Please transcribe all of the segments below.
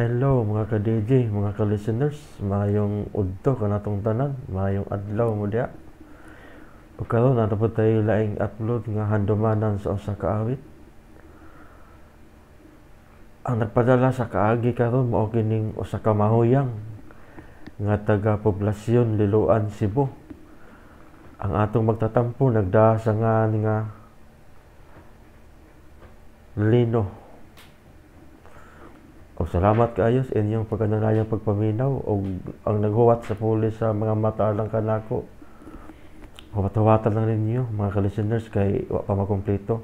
Hello mga ka-DJ, mga ka-listeners, maayong udto kanatong tanan, maayong adlaw mo diha. Ug karon naa po tayo laing upload nga handumanan sa usa ka awit. Ang nagpadala sa kaagi karon mao kining usa ka mahuyang nga taga Poblacion, Liloan, Cebu. Ang atong magtatampo nagdaa sa ngan nga Lino. Og salamat kaayo sa inyong pagkanalayang pagpaminaw og ang naghuwat sa puli sa mga mata lang kanako. Huwat-huwatan lang ninyo mga ka-listeners kay wa pa makumpleto.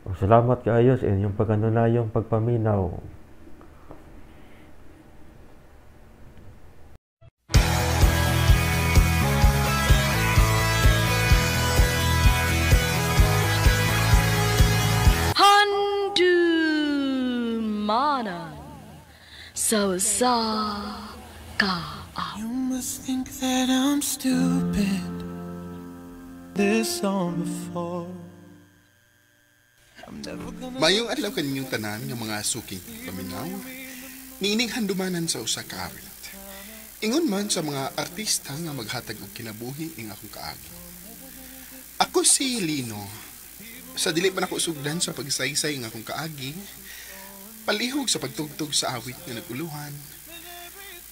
Og salamat kaayo sa inyong pagkanulayong pagpaminaw. Handumanan sa usa ka You must think that I'm stupid. This song before. I'm never gonna. Mayong adlaw kaninyong tanan nga mga suking paminaw, niining handumanan sa usa ka awit. Ingon man sa mga artista nga maghatag og kinabuhi ing akong kaagi. Ako si Lino. Sa dili pa nako sugdan sa pagsaysay ng akong kaagi, palihog sa pagtugtog sa awit nga naguluhan,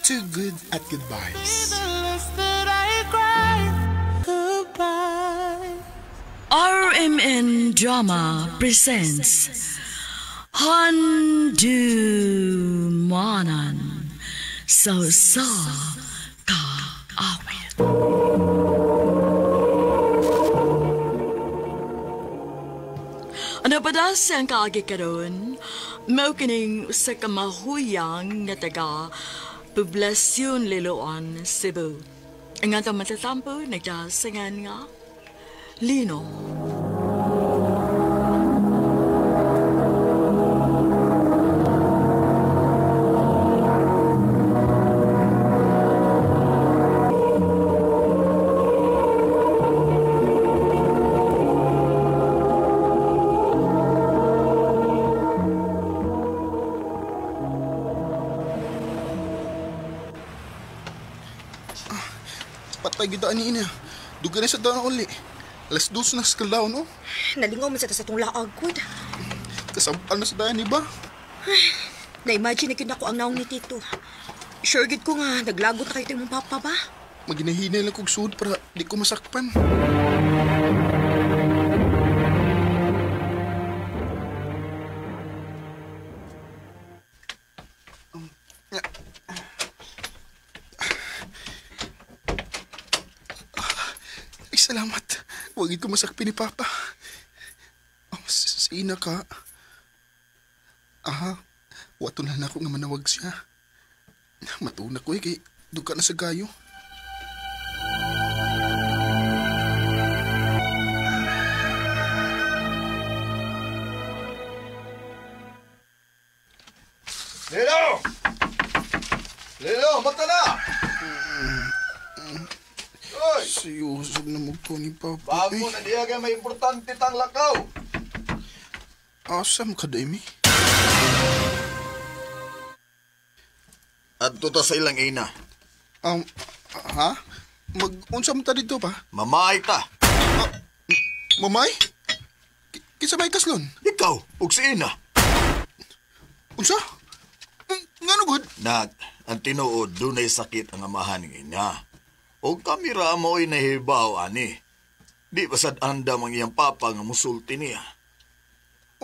Too Good at Goodbyes. The less that I cry. Goodbye. RMN Drama presents Handumanan sa usa ka awit. Ano pa da siyang kaagi karon? Mao kining usa ka mahuyang nga taga Poblacion, Liloan, Cebu. Ang atong matatampo nagdasingan nga Lino. Patay gyud ani ina. Dugay na sa daon uli. 2:00 na sa kadlawon, no? Nalingaw man sa ta sa tong laag, gud. Kasampal na sa daan, iba. Na-imagine na gyud nako ang naong ni Tito. Sure gyud ko nga, naglagot na kayo imong papa ba? Maginahinay lang kog suod para di ko masakpan. Ay, salamat. Huwag ito masakpi ni Papa. Oh, sina ka. Aha, wato na ako nga manawag siya. Matuna ko eh, kay duga na sa gayo. Lilo! Lilo, mata na! Oy! Seryoso na mo ko ni Papa. Bago na diya kay may importante tang lakaw. Asa mo ka, Demi? Adto ta sa ilang ina. Ha? Mag-unsa mo ta dito pa? Mamay ta. Mamay? Kinsa may kaslon? Ikaw, ug si ina. Unsa? Ngano gud? Nak, ang tinuod, dunay sakit ang amahan ng ina. O kami ra mo'y nahibaw, ani. Di ba sad andam ang iyang papa nga musulti niya?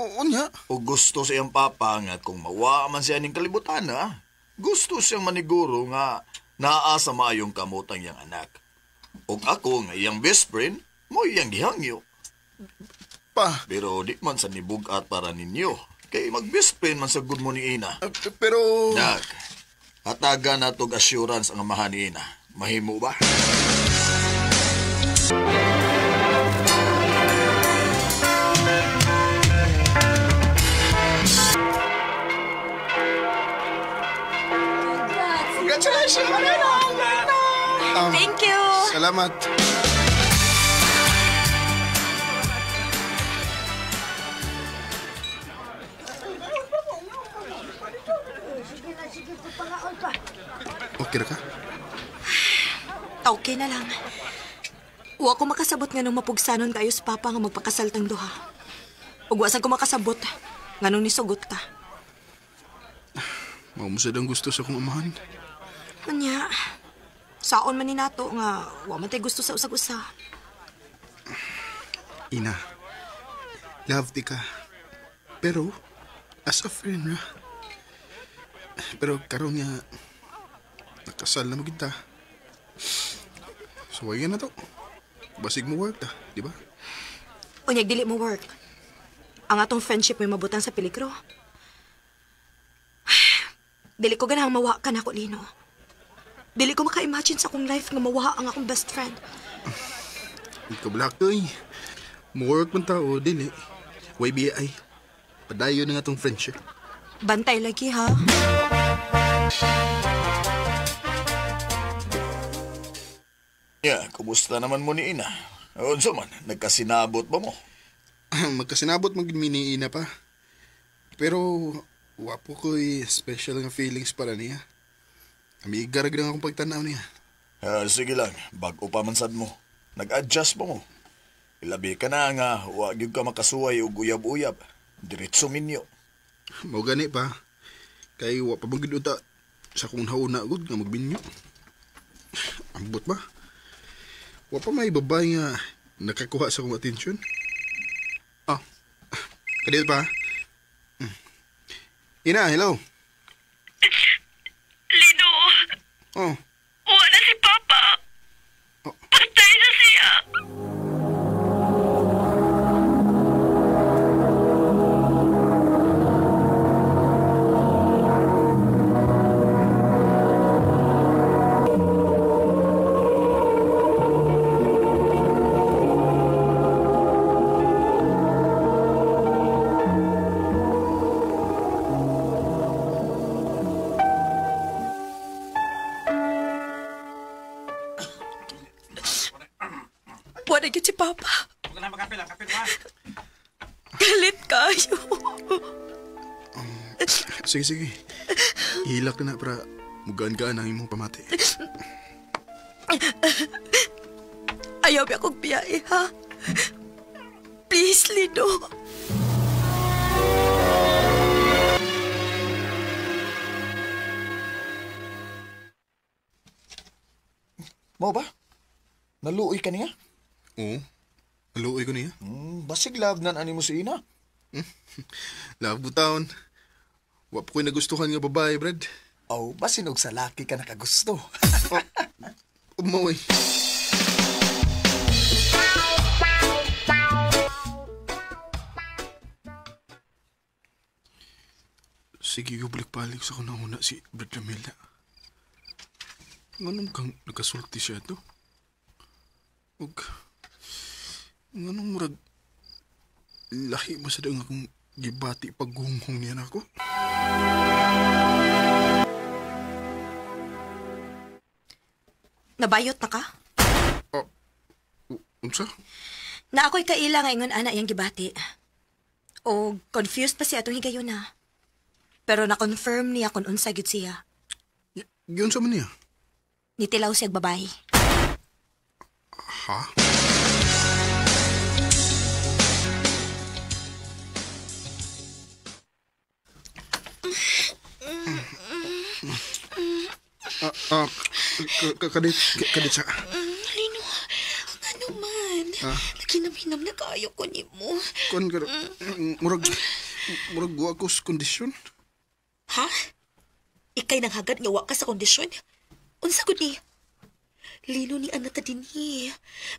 Oo niya. O gusto sa iyang papa nga kung mawa man siya ning kalibutan, ha? Gusto siyang maniguro nga naa sa maayong kamot ang iyang anak. O ako nga iyang best friend, mo iyang gihangyo. Pa. Pero di man sa nibugat para ninyo. Kay mag-best friend man sa good mo ni Ina. Pero... Nak, hatagan na tog assurance ang amahan ni Ina. Mahimo ba? Congratulations! Thank you! Salamat. Okay ra ka? Okay na lang. Wa ko makasabot nga nung mapugsanon kayo sa papa nga magpakasal tang duha. Ug wa sad ko makasabot nganong nisugot ka. Mao mo sad ang gusto sa akong amahan. Unya, saon man ni nato nga wa man tay gusto sa usag-usa. Ina, love di ka. Pero, as a friend ra. Pero karon nga nakasal na mo kita. So, ayan na to. Basig mo work ta, di ba? Unyag, dili mo work. Ang atong friendship may mabutang sa peligro. Dili ko ganahang mawa ka na ako, Lino. Dili ko maka-imagine sa akong life nga mawa ang akong best friend. Ikaw black to eh. Mo work man ta o dili. YBI. Padayon na nga atong friendship. Bantay lagi, ha? Yeah, kumusta naman mo ni Ina? Unsa man, nagkasinabot ba mo? Magkasinabot mo gid mi ni Ina pa. Pero wapo ko'y special nga feelings para niya. Amiga ra gid ang akong pagtan-aw niya. Sige lang, bag-o pa man sad mo. Nag-adjust ba mo? Ilabi ka na nga, wa gyud ka makasuway og uyab-uyab. Diretso minyo. Mao gani pa. Kay wa pa man gid uta sa akong nauna gud nga magminyo. Ambot ba? Wa pa may babae nga nakakuha sa akong atensyon. Oh, kadiyot pa. Ina, hello. Lino, Oh, wala si Papa. Oh. Patay na siya. Wala gyud si Papa. Galit kayo. Sige, sige. Ihilak na para mugaan-gaan ang imong pamati. Ayaw ba akong biyahe, ha? Please, Lino. Mo ba? Naluoy ka niya? Oo. Naluoy ko niya. Basig love nan ani mo si Ina. Love ko taon. Wa pa ko'y nagustuhan nga babae, Brad. Oh, basin og sa laki ka nakagusto. Oh, umuwi. Sige, balik-balik sa kung nauna si Brad Ramila. Nganong kang nakasulti siya to? Ug, nganong murag lahi mo sa daong akong gibati paghunghong niya na ako? Nabayot na ka? Oh, unsa? Na ako'y kaila nga ingon ana iyang gibati. O confused pa siya atong higayon na. Pero na-confirm niya kung unsa gyud siya. Giunsa man niya? Nitilaw siyang babae. Ha? Kadit sa... Lino, ano man? Naghinam-hinam na kaayo ko ni mo. Kon, pero, murag wa ko sa kondisyon. Ha? Ikay nang hagad nga wa ka sa kondisyon? Unsa gud ni? Lino ni Anata dinhi.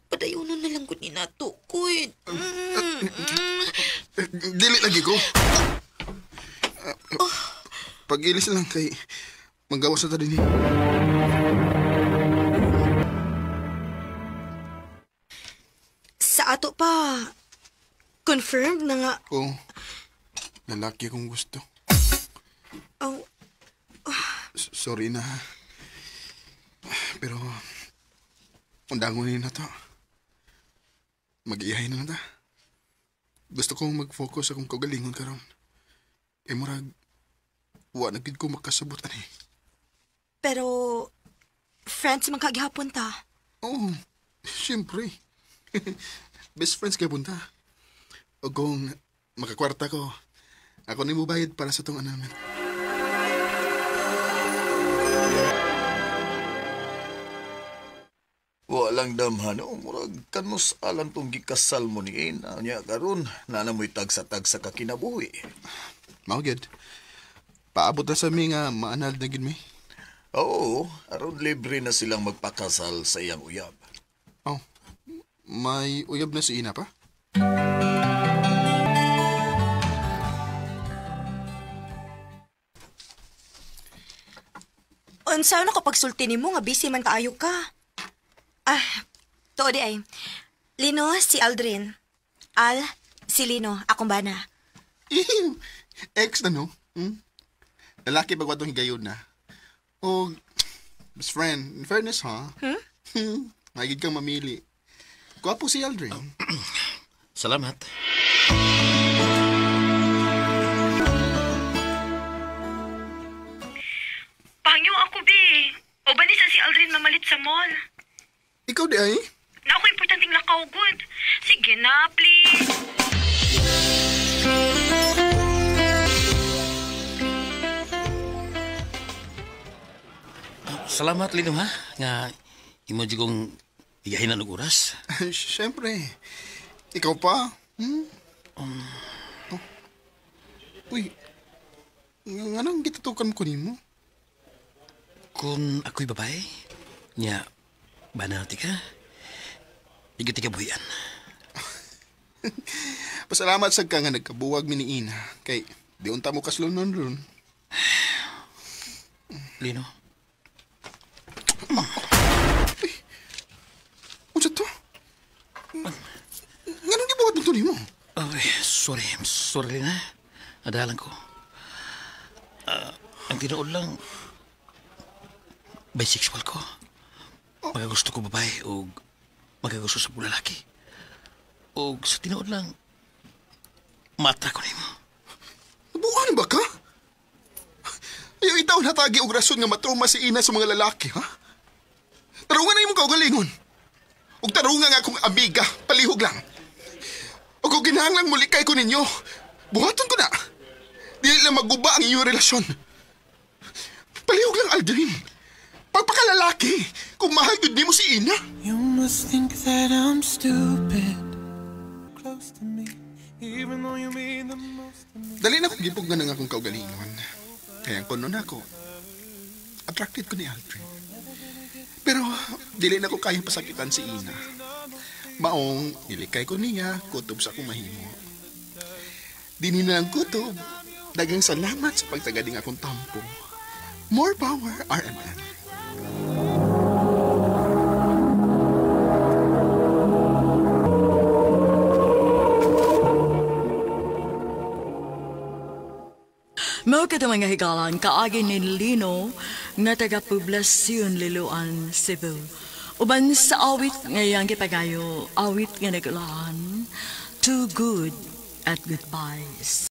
Padayonon na lang gud ni nato, kuy. Dili lagi ko. Pag-ilis lang kay manggawas na ta dinhi. Sa ato pa, confirmed na nga. Oo. Lalaki akong gusto. Oh. Sorry na. Pero, undangon na to. Mag-ihay na na ta. Gusto kong mag-focus akong kaugalingon karon. Murag, wa na gid ko makasabot ani. Pero, friends man kagihapon ta. Oo, siyempre. Best friends kay punta. O kung makakwarta ko, ako ni mubayad para sa tong annulment. Walang damhan, oh, murag kanus alam tong gikasal mo ni Ina. Nya karon na mo'y tagsa-tagsa ka kinabuhi. Mao gyud. Paabot na sa mi nga maanal na gyud mi. Oo, aron libre na silang magpakasal sa iyang uyab. Oh, may uyab na si Ina pa? Unsa na ko pagsulti nimo nga busy man kaayo ka? Ah, tuod di ay. Lino, si Aldrin. Al, si Lino, akong bana. Ew, ex na no? Hmm? Lalaki ba atong higayon na? O, best friend, in fairness ha? Hmm? Magig kang mamili. Gwapo si Aldrin. Salamat. Pangyo ako, be. O ba ni sa si Aldrin mamalit sa mall? Ikaw di ay? Na ako importanteng lakaw, good. Sige na, please. Salamat, Lino, ha? Nga, imo di kong igahinan og oras. Siyempre. Ikaw pa? Hmm? Oh. Uy, nga nang gitutukan ko nimo? Kung ako'y babae, nya, banati ka, igiti ka buhian. Pasalamat sa ka nga nagkabuwag mi ni Ina. Kay, di unta mo kaslunon ron. Lino, Unsa to? Nga nang gibuhat mo to nimo? Ay, sorry. Sorry, Lina. Nadalan ko. Ang tinuod lang, bisexual ko. Magagusto ko babae o magagusto sa lalaki. O sa tinuod lang, mata ko nimo. Nabuan ba ka? Ayaw itaw natagi og rason nga matruma si Ina sa mga lalaki, ha? Tarungan na imong kaugalingon. Ug tarungan nga akong amiga, palihog lang. Ug kung ginahanglang mulikay ko ninyo, buhaton ko na. Dili lang maguba ang inyong relasyon. Palihog lang, Aldrin. Pagpakalalaki, kung mahal gud nimo si Ina. You must think that I'm stupid. Close to me, even though you mean the most to me. Dali na kong gipugnan ang akong kaugalingon. Kaya kuno na ako. Attracted ko ni Aldrin. Pero dili na ko kayang pasakitan si Ina. Maong nilikay ko niya, kutob sa akong mahimo. Dini na lang kutob. Dagang salamat sa pagtagading akong tampo. More power, RMN. Mao kadto mga higalan kaagi ni Lino nga taga Poblacion Liloan, Cebu. Uban sa awit nga iyang gipagayo, awit nga nagulahan, Too Good at Goodbyes.